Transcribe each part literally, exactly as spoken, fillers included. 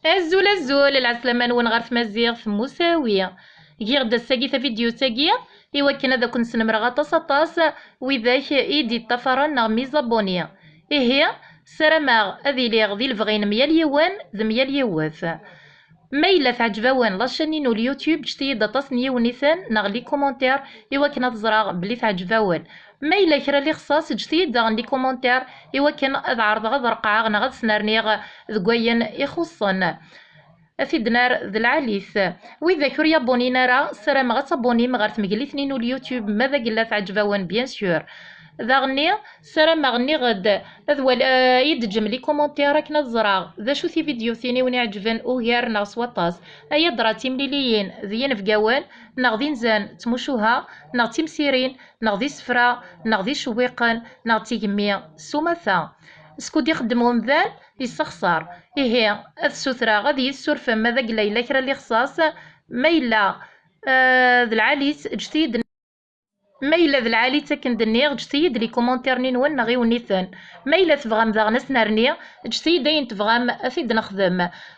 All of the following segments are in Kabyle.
Azul, azul, lɛeslama-nwen ɣer tmaziɣt musawi. Giɣ-d ass-agi tavidyut-agi i wakken ad ken-snemreɣ aṭas, aṭas, widak i d-iṭṭafaren neɣ mes abonnés. Ihi, ssarameɣ ad iliɣ di lebɣi n myal yiwen d myal yiwet. Ma yella teɛǧeb-awen la chaîne-inu n YouTube, ǧǧet-iyi-d aṭas n yiwenniten neɣ les commentaires i wakken ad ẓreɣ belli teɛǧeb-awen. Ma yella kra n lixṣaṣ, ǧǧet-iyi-d daɣen les commentaires i wakken ad ɛerḍeɣ ad reqqɛeɣ neɣ ad snerniɣ deg wayen ixuṣṣen. Ad t-id-nerr d lɛali-t. Widak ur yabbunin ara, ssarameɣ ad tabbunim ɣer tmeglit-nni n YouTube, ma d agella teɛǧeb-awen, bien sûr. Daɣenni, ssarameɣ nniɣ-d ad wal-, eh, ad yi-d-teǧǧem les commentaires akken ad ẓreɣ d acu tividyutin i wen-iɛeǧben ugar neɣ s waṭas. Ay adra d timliliyin d yinebgawen, neɣ d inzan d tmucuha, neɣ d timsirin, neɣ d isefra, neɣ d icewwiqen, neɣ d tigemmi s umata. Skud ixeddem umdan, yessexṣar. Ihi, ad ssutreɣ ad iyi-tessurfem ma d agella yella kra n lixṣaṣ, ma yella, eh, d lɛali-tt, ǧǧet-iyi-d. Ma yella d lɛali-tt akken d-nniɣ, ǧǧet-iyi-d les commentaires-nni-nwen neɣ iwenniten. Ma yella tebɣam daɣen ad s-nerni, ǧǧet-iyi-d ayen tebɣam ad t-id-nexdem.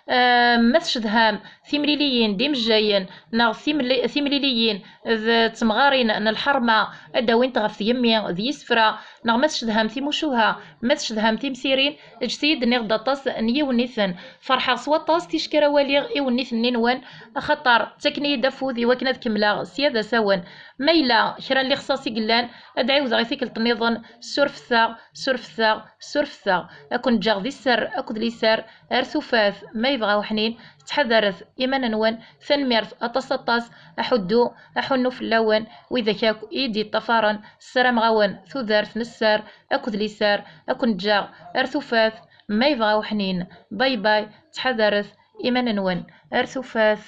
Eh, ma tcedham timliliyin d imejjayen, neɣ timli-, timliliyin d temɣarin n lḥerma, ad d-awint ɣef tgemmi d yisefra, neɣ ma tcedham timucuha, ma tcedham timsirin, ǧǧet-iyi-d nniɣ-d aṭas n yiwenniten. Ferḥeɣ s waṭas ticki ara waliɣ iwenniten-nni-nwen, axaṭer ttaken-iyi-d afud i wakken ad kemmleɣ sya d asawen. Ma yella kra n lixṣaṣ i yellan, ad d-ɛiwdeɣ i tikkelt nniḍen, surfet-aɣ, surfet-aɣ, surfet-aɣ. Ad ken-ǧǧeɣ di sser akked liser ar tufat, ma yebɣa uḥnin, ttḥadaret iman-nwen. Tanemmirt aṭas, aṭas. Aḥuddu, aḥunnu fell-awen, widak akk i yi-d-yeṭṭafaren, ssarameɣ-awen tudert n sser akked liser. Ad ken-ǧǧeɣ ar tufat, ma yebɣa uḥnin. Bye bye, ttḥadaret iman-nwen. Ar tufat.